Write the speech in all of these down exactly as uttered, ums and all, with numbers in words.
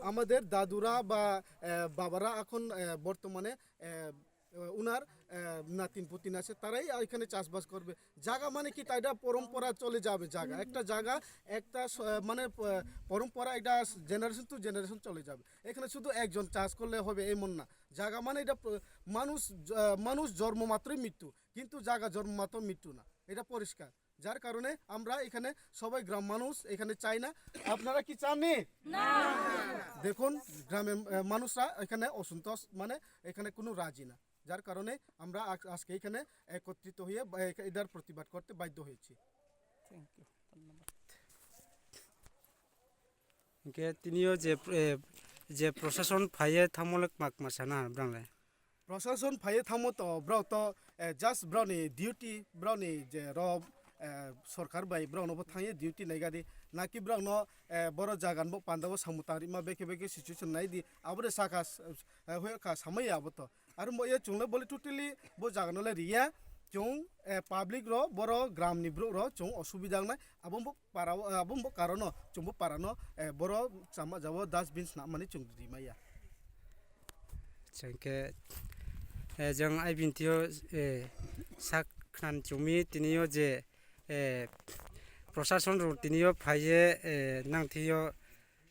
আমাদের দাদুরা বা, আহ, বাবারা এখন, আহ, বর্তমানে, আহ, ওনার, আহ, নাতিন পুতিন আছে, তারাই এখানে চাষবাস করবে। জায়গা মানে কি, তাই এটা পরম্পরা চলে যাবে জায়গা। একটা জায়গা, একটা স-, আহ, মানে, আহ, পরম্পরা, একটা জেনারেশন টু জেনারেশন চলে যাবে। এখানে শুধু একজন চাষ করলে হবে, এমন না। জায়গা মানে এটা প-, মানুষ জ-, আহ, মানুষ জন্ম মাত্রই মৃত্যু, কিন্তু জায়গা জন্ম মাত্র মৃত্যু না, এটা পরিষ্কার। যার কারণে আমরা এখানে সবাই গ্রাম মানুষ এখানে চাই না। আপনারা কি চাননি? না। দেখুন, গ্রামের, আহ, মানুষরা এখানে অসন্তোষ, মানে এখানে কোনো রাজি না। যার কারণে আমরা আজ-, আজকে এখানে একত্রিত হয়ে বা-, এ-, এটার প্রতিবাদ করতে বাধ্য হয়েছি। Thank you, ধন্যবাদ। Hingke tini o je, eh, je prosason phaiye tamo le kma kma sana brang le. Prosason phaiye tamo to brao to, eh, just brao ni duty, brao ni je ro, eh, sorkar bai brao no bo thangye duty nai gadi. Naki brao no, eh, boro jagan bo panda bo samung tang rima beke beke situation nai di. Abo de saka s-, eh, hoye kha samai abo to. Aro mo ye chungle bole totally bo jaga no le riya. Chung, eh, public ro, boro gram ni brouh ro chung osubida wngnai. Abo bo para o, abo bo karon no, chung bo para no, eh, boro chama jabo dustbin swnam mani chung ri maya. Chengke, eh, jang ai bini tio, eh, sak khnan chumi tini o je, eh, prosason ro tini o phaiye, eh, nang tio,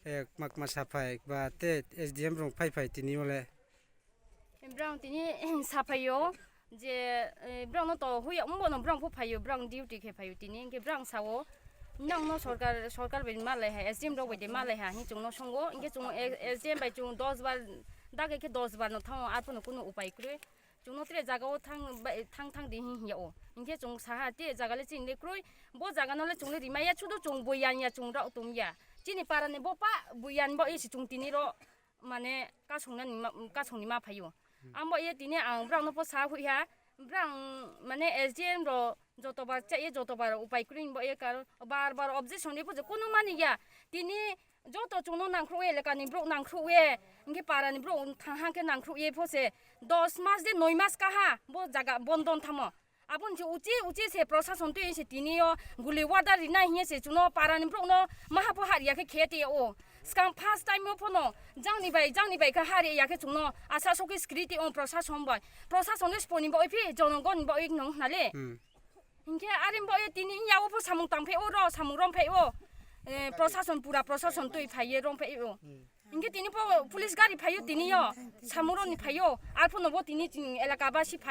eh, kma kma saphai ba te S D M rong phai phai tini o le. Brang tini saphaio je, eh, brang no to huya umbo no brang pho phaio, brang duty khe phaio tini, hingke brang sao, "Nang no sorkar, sorkar bai malai ha, S D M rok bai de malai ha," hing chung no songo, hingke chung S D M bai chung dos bar, dage khe dos bar no thango, arphuno kunu upai kwrwi. Chung no tre jaga o thang bai, thang thang di hing ya o. Hingke chung saha te jaga le chini le kwrwi, bo jaga no le chung le rimaya, chudu chung buyan ya, chung rok tum ya. Chini para ni bo pa buyan bo isi chung tini ro mane kasongnani ma, kasongni ma phaio. Hmm. Ambo ye tini ang brang no po sa hui ha, brang mane S D M ro joto bar cha ye, joto bar upai kwrwi bo ye kar bar bar objection ni bo je kono mani ya. Tini joto chung no nangkhruk ye, elaka ni brouh nangkhruk ye, hingke para ni brouh thang hang khe nangkhruk ye pho se dos mas de noi mas kaha bo jaga bondon thamo. Aboni se uchi uchi se prosason twi se tini o guli order rinai hiye se chuno para ni brouh no maha pho har ya khe khe te o. Skang first time o phono jangni bai, jangni bai kha har ya khe chuno asa sokhe skri te o prosason bai. Prosason le sponi bai phi jonogon bai nong na le. Hmm. Hingke arim bai tini ya o pho samung tang phe o ro samung rom phe o. Eh, prosason pura prosason twi phai ye rom phe o. Hmm. Hingke tini pho police gari phaio tini yo. Samung rom ni phaio. Ar phono bo tini chini elaka basi phai.